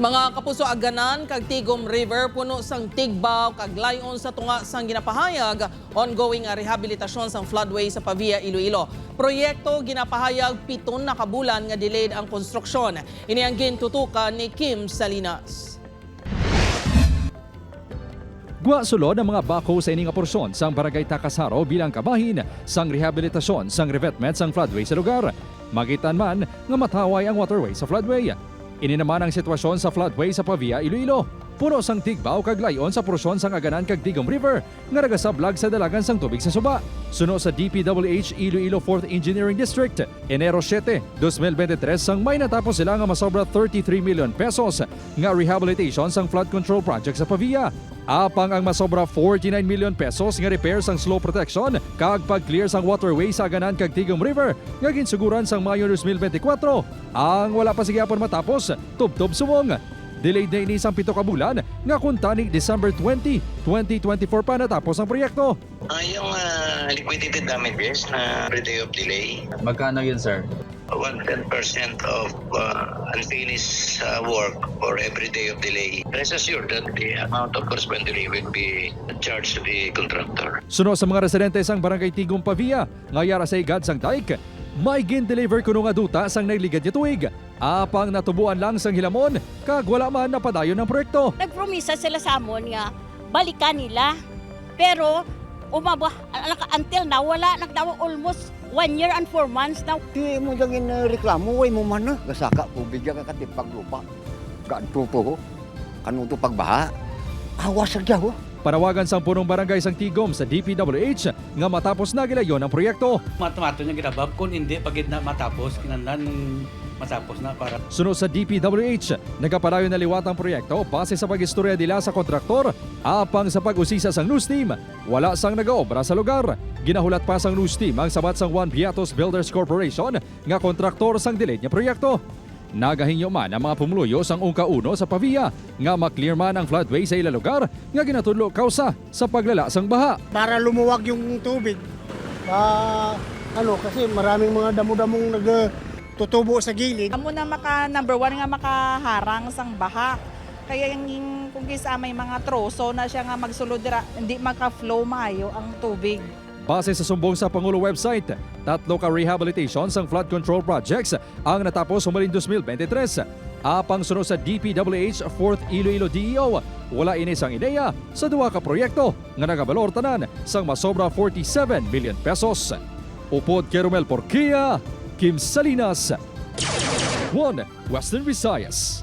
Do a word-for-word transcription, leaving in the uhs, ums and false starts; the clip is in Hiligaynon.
Mga kapuso, Aganan kag Tigom River puno sang tigbaw kag lay-on sa tunga sang ginapahayag ongoing nga rehabilitasyon sang floodway sa Pavia, Iloilo. Proyekto ginapahayag piton na ka bulan nga delayed ang konstruksyon. Ini ang gintutukan ni Kim Salinas. Gwa sulod ang mga backhoe sa ini nga porsyon sang Barangay Takasaro bilang kabahin sang rehabilitasyon sang revetment sang floodway sa lugar. Makit-an man nga mataway ang waterway sa floodway. Ini naman ang sitwasyon sa floodway sa Pavia, Iloilo. Puno sang tigbaw kag lay-on sa porsyon sang Aganan kag Tigom River nga nagasablag sa dalagan sang tubig sa suba. Suno sa D P W H Iloilo Fourth Engineering District, Enero siete, dos mil bente tres, sang may natapos sila nga masobra thirty-three million pesos nga rehabilitation sang flood control project sa Pavia. Apang ang masobra forty-nine million pesos nga repair sang slope protection kag pag-clear sang waterway sa Aganan kag Tigom River nga ginsuguran sang Mayo dos mil bente kwatro, ang wala pa sa gihapon matapos, tubtob subong. Delayed na ini sang pito ka bulan, nga kuntani December twenty, twenty twenty-four pa natapos ang proyekto. Ah, yung ah, liquidated damages na every day of delay, Magkano yun, sir? one tenth percent of uh, unfinished uh, work or every day of delay. Rest assured that the amount of course when delay will be charged to the contractor. Suno sa mga residente sang Barangay Tigom Pavia nga yara sa higad sang dike, may gin-deliver kuno nga duta sang nagligad nga tuig. Apang natubuan lang sang hilamon kag wala man napadayon ang proyekto. Nagpromisa sila sa amon nga balikan nila. Pero umabot, until now, wala. Nagdawa almost one year and four months now. Di mo dyan reklamo, way mo man na. Gasaka tubig yan kakatipag lupa. Gaadto to, ho. Kanuto pagbaha. Awas sa dyan, ho. Panawagan sang punong barangay sang Tigom sa D P W H nga matapos na gilayon ang proyekto. Mato-mato niya ginabab kung hindi pa gid na matapos, kinahanglan matapos na para Suno sa D P W H, nagapadayon na liwat ang proyekto base sa pag-istorya nila sa kontraktor. Apang sa pag-usisa sang news team, wala sang nagaobra sa lugar. Ginahulat pa sang news team ang sabat sang Juan Viatos Builders Corporation nga kontraktor sang delayed nga proyekto. Nagahingyo man ang mga pumuluyo sang Ungka Uno sa Pavia nga ma-clear man ang floodway sa ila lugar nga ginatudlo kausa sa paglala sang baha. Para lumuwag yung tubig. Ah, ano, kasi maraming mga damo-damong nagtutubo sa gilid. Amo na maka number one nga makaharang sang baha. Kaya yung, kung kisa may mga troso na siya nga magsulod dira, hindi maka-flow maayo ang tubig. Base sa sumbong sa Pangulo website, tatlo ka rehabilitation sang flood control projects ang natapos humalin dos mil bente tres. Apang suno sa D P W H Fourth Iloilo D E O, wala ini sang ideya sa duha ka proyekto nga nagabalor tanan sang masobra forty-seven million pesos. Upod kay Romel Porquia, Kim Salinas, One Western Visayas.